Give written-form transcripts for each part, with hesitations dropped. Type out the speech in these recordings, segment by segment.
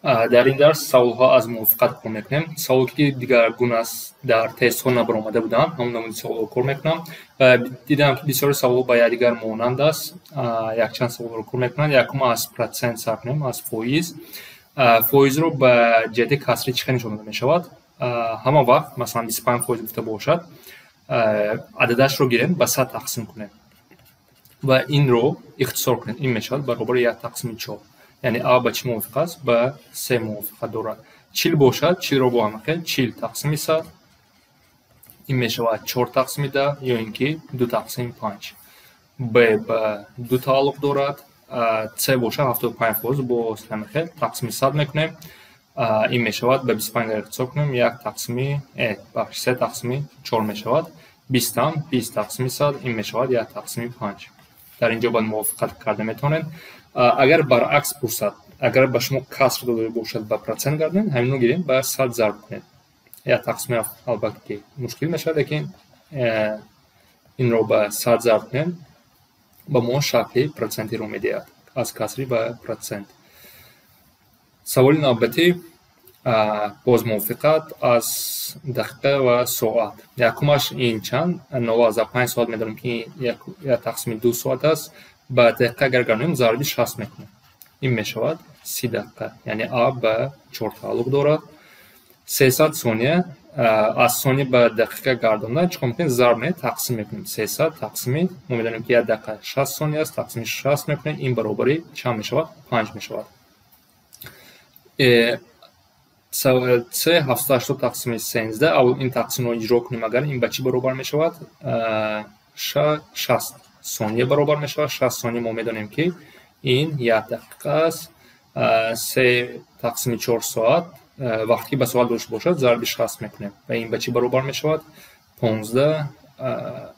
Дар ин дарс саволҳо аз мувофиқат кор мекунем. Саволе ки дигаргун аст, дар тестҳо набаромада буданд, ҳамон намуди саволҳо кор мекунам. Дидам ки бисёри саволҳо ба якдигар монанд аст. Якчанд саволро кор мекунанд. Якум аз процент сар кунем, аз фоиз. Фоизро ба ҷиҳати касрӣ чӣ хел нишон дода мешавад? Ҳама вақт, масалан, 25% гуфта бошад, ададашро гирем, ба 100 тақсим кунем ва инро ихтисор кунем. Ин мешавад баробари 1 тақсими 4. Яъне А ба чӣ мувофиқ аст? Ба се мувофиқат дорад. 40 бошад, 40-ро бо ҳама хел 40 тақсими 100, ин мешавад 4 тақсими 10 ё ин ки 2 тақсими 5. Б ба 2 тааллуқ дорад. С бошад 75% бо ҳама хел тақсими 100 мекунем. Ин мешавад ба 25 агар ихтисор кунем, 1 тақсими бахш 3 тақсими 4 мешавад. 20 ҳам 20 тақсими 100, ин мешавад 1 тақсими 5. Дар ин ҷо бояд мувофиқат карда метавонед. Агар баръакс пурсад, агар ба шумо каср дода бошад, ба процент гардонед, ҳаминро гирем ба 100 зарб кунед. 1 тақсими 7 албатта ки мушкил мешавад, лекин инро ба 100 зарб кунем, ба мо шакли процентиро медиҳад, аз касри ба процент. Саволи навбатӣ боз мувофиқат аз дақиқа ва соат. Якумаш ин чанд? 0,5 соат медонем ки 1 тақсими 2 соат аст. Ба дақиқа агар гардонем, зарби 60 мекунем. Ин мешавад 30 дақиқа. Яъне А ба 4 тааллуқ дорад. 300 сония аз сония ба дақиқа гардонда чӣ кор мекунем? Зарб не, тақсим мекунем. 300 тақсими, мо медонем ки 1 дақиқа 60 сония аст, тақсими 60 мекунем, ин баробари чанд мешавад? 5 мешавад. С 780 тақсими 13, аввал ин тақсимро иҷро кунем, агар ин ба чӣ баробар мешавад? 60 сония баробар мешавад. 60 сония мо медонем ки ин 1 дақиқа аст. 3 тақсими 4 соат, вақте ки ба соат дошта бошад, зарби 60 мекунем ва ин ба чӣ баробар мешавад? 15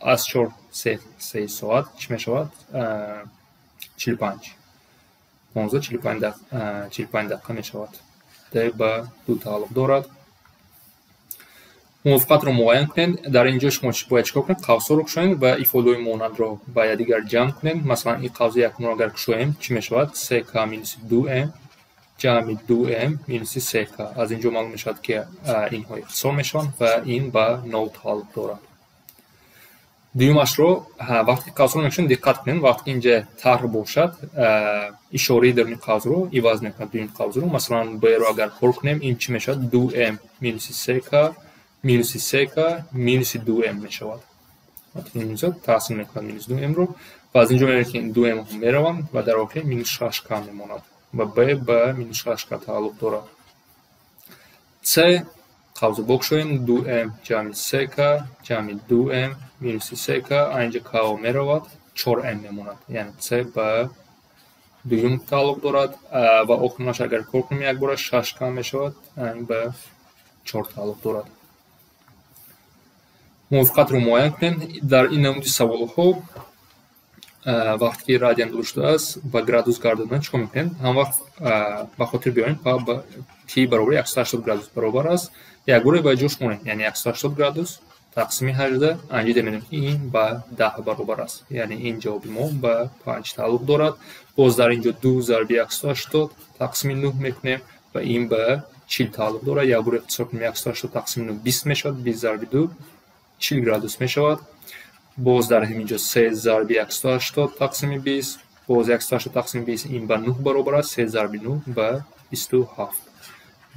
аз 4 3 соат чӣ мешавад? 45. 15 45 дақиқа мешавад. Д ба 2 тааллуқ дорад. Мувофиқатро муайян кунед. Дар ин ҷо шумо бояд чикор кунед? Қавсҳоро кушоед ва ифодаҳои монандро ба якдигар ҷамъ кунед. Масалан, ин қавси якумро агар кушоем, чӣ мешавад? 3к минуси 2м ҷамъи 2м минуси 3к. Аз ин ҷо маълум мешавад ки инҳо ихтисор мешаванд ва ин ба 0 тааллуқ дорад. Дуюмашро вақте қавсҳоро мекушоем, диққат кунед, вақте ки инҷа тарҳ бошад, ишораи даруни қавсро иваз мекунад дуюм қавсро. Масалан, Б-ро агар кор кунем, ин чӣ мешавад? 2м минуси 3к минуси 3к минуси 2м мешавад. Минус таъсир мекунад минус 2м-ро ва аз ин ҷо мебинед ки 2м мераванд ва дар охир минус 6к мемонад ва Б ба минус 6к тааллуқ дорад. С қавсро бокушоем, 2м ҷамъи 3к ҷамъи 2м минуси 3к, инҷа к меравад, 4м мемонад. Яъне С ба дуюм тааллуқ дорад ва охирнаш агар кор кунем якбора 6к мешавад, ин ба 4 тааллуқ дорад. Мувофиқатро муайян кунед. Дар ин намуди саволҳо вақте ки радиан дода шудааст, ба градус гардондан чӣ кор мекунем? Ҳам вақт ба хотир биёрем, пи баробари 180 градус баробар аст. Якбора ба ҷош монем, яъне 180 градус тақсими 18, анҷида медонем ки ин ба 10 баробар аст. Яъне ин ҷавоби мо ба 5 тааллуқ дорад. Боз дар ин ҷо 2 зарби 180 тақсими 9 мекунем ва ин ба 40 тааллуқ дорад. Якбора ихтисор кунем, 180 тақсими 9 20 мешавад, 20 зарби 2 40 градус мешавад. Боз дар ҳамин ҷо 3 зарби 180 тақсими 20, боз 180 тақсими 20 ин ба 9 баробар аст, 3 зарби 9 ба 27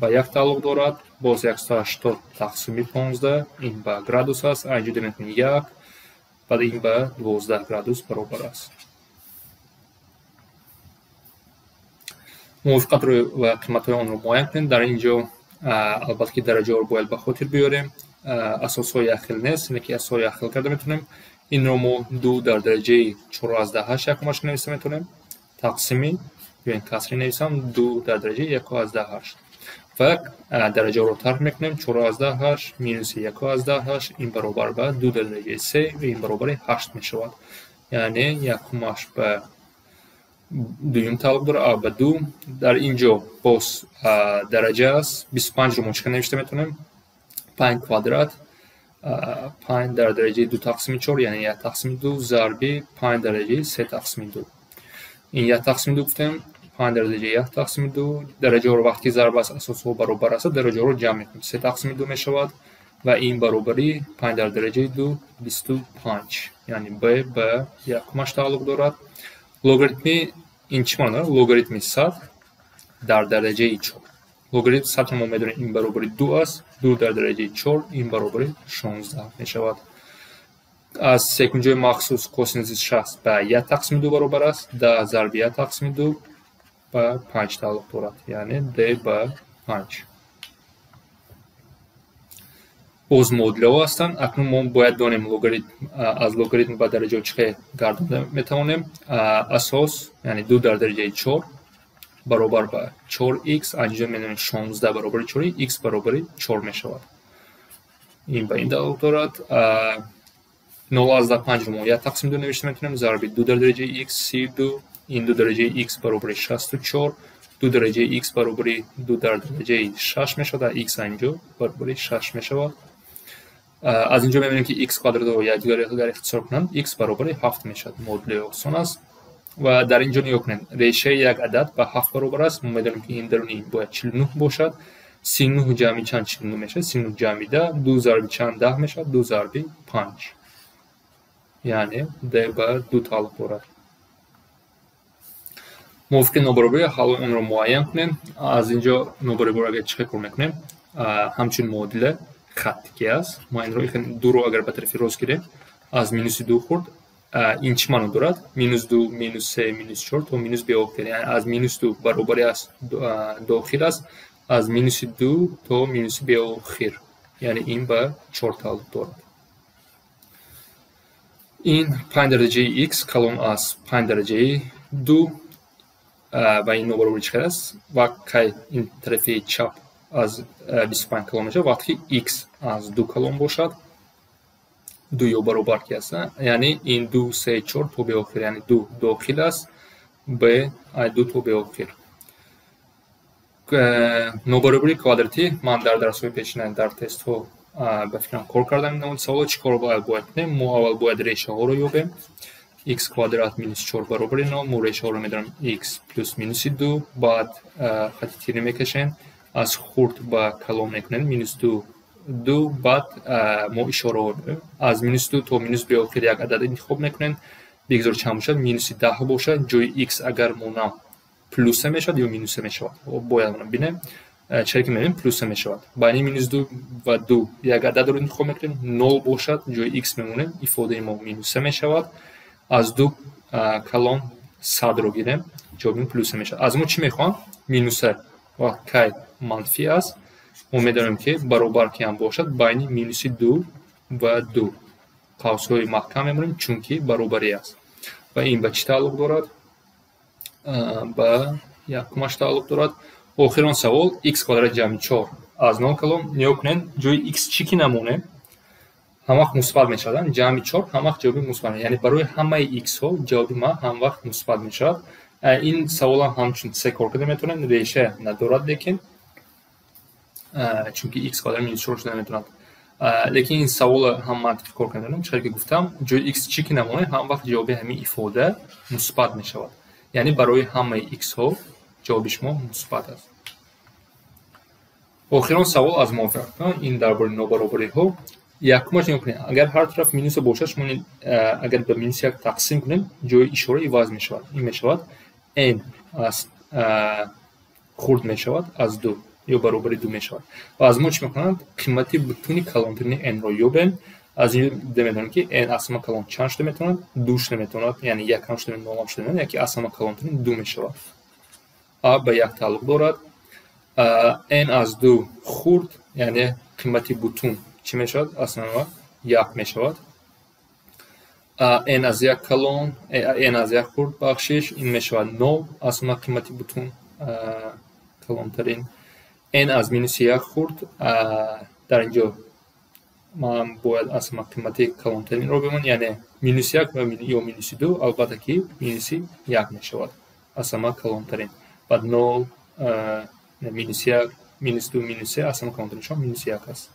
ба 1 тааллуқ дорад. Боз 180 тақсими 15 ин ба градус аст, инҷо мекунем 1, баъд ин ба 12 градус баробар аст. Мувофиқатро ва қиматҳои онро муайян кунед. Дар ин ҷо албатта ки дараҷаҳоро бояд ба хотир биёрем. Асосҳои якхел нест, лекин асосҳои якхел карда метавонем. Инро мо 2 дар дараҷаи 4,8 якумаш нависта метавонем, тақсими ё ин касри нависам 2 дар дараҷаи 1,8 ва дараҷаҳоро тарҳ мекунем. 4,8 минуси 1,8 ин баробар ба 2 дар дараҷаи 3 ва ин баробари 8 мешавад. Яъне якумаш ба дуюм тааллуқ дорад, А ба 2. Дар ин ҷо боз дараҷа аст, 25-ро мо чӣ хел навишта метавонем? 5 квадрат 5 дар дараҷаи 2 тақсими 4, яъне 1 тақсими 2 зарби 5 дараҷаи 3 тақсими 2. Ин 1 тақсими 2 гуфтем, 5 дар дараҷаи 1 тақсими 2. Дараҷаҳоро вақте ки зарб аст, асосҳо баробар аст, дараҷаҳоро ҷамъ мекунем. 3 тақсими 2 мешавад ва ин баробари 5 дар дараҷаи 2 25. Яъне b ба якумаш тааллуқ дорад. Логаритми ин чӣ маъно дорад? Логаритми 100 дар дараҷаи 4. Логаритми 100 мо медонем ин баробари 2 аст. 2 дар дараҷаи 4 ин баробари 16 мешавад. Аз секунҷои махсус косинуси 60 ба 1 тақсими 2 баробар аст. 10 зарби 1 тақсими 2 ба 5 тааллуқ дорад. Яъне d ба 5. Боз муодилаҳо ҳастанд. Акнун мо бояд донем логаритм аз логаритм ба дараҷаҳо чӣ хел гардонда метавонем. Асос яъне 2 дар дараҷаи 4 баробар ба 4x, анҷо медонем 16 баробари 4, x баробари 4 мешавад. Ин ба ин тааллуқ дорад. 0,5-ро мо 1 тақсими 2 навишта метавонем, зарби 2 дар дараҷаи x 32, ин 2 дараҷаи x баробари 64, 2 дараҷаи x баробари 2 дар дараҷаи 6 мешавад ва x анҷо баробари 6 мешавад. Аз инҷо мебинем ки x квадратро якдигар ихтисор кунанд, x баробари 7 мешавад. Муодилаи осон аст. Ва дар инҷо нигоҳ кунед, решаи як адад ба 7 баробар аст. Мо медонем ки ин даруни ин бояд 49 бошад. 39 ҷамъи чанд 49 мешавад? 39 ҷамъи 10, 2 зарби чанд 10 мешавад? 2 зарби 5. Яъне d ба 2 тааллуқ дорад. Мувофиқи нобаробарӣ ҳалли онро муайян кунем. Аз инҷо нобаробариро агар чӣ хел кор мекунем? Ҳамчун муодила хатти ки аст. Мо инро 2-ро агар ба тарафи рост гирем, аз минуси 2 хурд, ин чӣ маъно дорад? Минус 2, минус 3, минус 4 то минус беохир. Яъне аз минус 2 баробари аст дохил аст, аз минуси 2 то минуси беохир. Яъне ин ба 4 тааллуқ дорад. Ин 5 дараҷаи x калон аз 5 дараҷаи 2 ва ин нобаробари чӣ қадар аст? Ва кай ин тарафи чап аз 25 калон мешавад, вақте ки x аз 2 калон бошад, 2 ё баробар ки аст, яъне ин 2, 3, 4 то беохир, яъне 2 дохил аст, b 2 то беохир. Нобаробарии квадратӣ ман дар дарсҳои пешина дар тестҳо ба фикрам кор кардам. Ин саволо чӣ кор бояд кунем? Мо аввал бояд решаҳоро ёбем. X квадрат минус 4 баробари 0, мо решаҳоро медонем x плюс минуси 2, баъд хати тире мекашем, аз хурд ба калон мекунем минус 2, 2, баъд мо ишораҳо аз минус 2 то минус беохир як адад интихоб мекунем. Бигзор чанд бошад? Минуси 10 бошад. Ҷои x агар монам плюса мешавад ё минуса мешавад? Бояд бинем. Чаро ки мебинем плюса мешавад. Байни минус 2 ва 2 як ададро интихоб мекунем, 0 бошад, ҷои x мемонем, ифодаи мо минуса мешавад. Аз 2 калон 100-ро гирем, ҷавоби плюса мешавад. Аз мо чӣ мехоҳам? Минуса. Ва кай манфӣ аст, мо медонем ки баробар ки ҳам бошад байни минуси 2 ва 2. Қавсҳои маҳкам мемонем, чунки баробарӣ аст. Ва ин ба чӣ тааллуқ дорад? Ба якумаш тааллуқ дорад. Охирон савол x квадрат ҷамъи 4 аз 0 калон. Нигоҳ кунед, ҷои x чӣ ки намонем, ҳамвақт мусбат мешавад. Ҷамъи 4 ҳамвақт ҷавоби мусбат, яъне барои ҳамаи x-ҳо ҷавоби ма ҳамвақт мусбат мешавад. Ин саволам ҳамчун се кор карда метавонем, реша надорад, лекин чунки x квадрат минус 4 шуда наметавонад. Лекин ин саволро ҳам мантиқӣ кор карда метавонем. Чаро ки гуфтам, ҷои x чӣ ки намонем, ҳамвақт ҷавоби ҳамин ифода мусбат мешавад. Яъне барои ҳамаи x-ҳо ҷавоби шумо мусбат аст. Охирон савол аз мувофиқатон ин дар бораи нобаробариҳо. Якумаш нигоҳ кунед, агар ҳар тараф минуса бошад, шумо агар ба минуси 1 тақсим кунем, ҷои ишора иваз мешавад. Ин мешавад n аз хурд мешавад аз 2 ё баробари 2 мешавад. Ва аз мо чӣ мекунанд? Қимати бутуни калонтарини n-ро ёбем. Аз ин ҷо медонем ки n аз ҳама калон чанд шуда метавонад? 2 шуда метавонад, яъне 1 ҳам шуда, 0 ҳам шуда метавонад, яке аз ҳама калонтарин 2 мешавад. А ба 1 тааллуқ дорад. N аз 2 хурд, яъне қимати бутун чӣ мешавад? Аз ҳама 1 мешавад. N аз 1 калон, n аз 1 хурд, бахшиш, ин мешавад 0, аз ҳама қимати бутун калонтарин. N аз минуси 1 хурд, дар инҷо ман бояд аз ҳама қимати калонтаринро бимонам, яъне минуси 1 ё минуси 2, албатта ки минуси 1 мешавад аз ҳама калонтарин. Баъд 0, минуси 1, минус 2, минус 3, аз ҳама калонтариншон минуси 1 аст.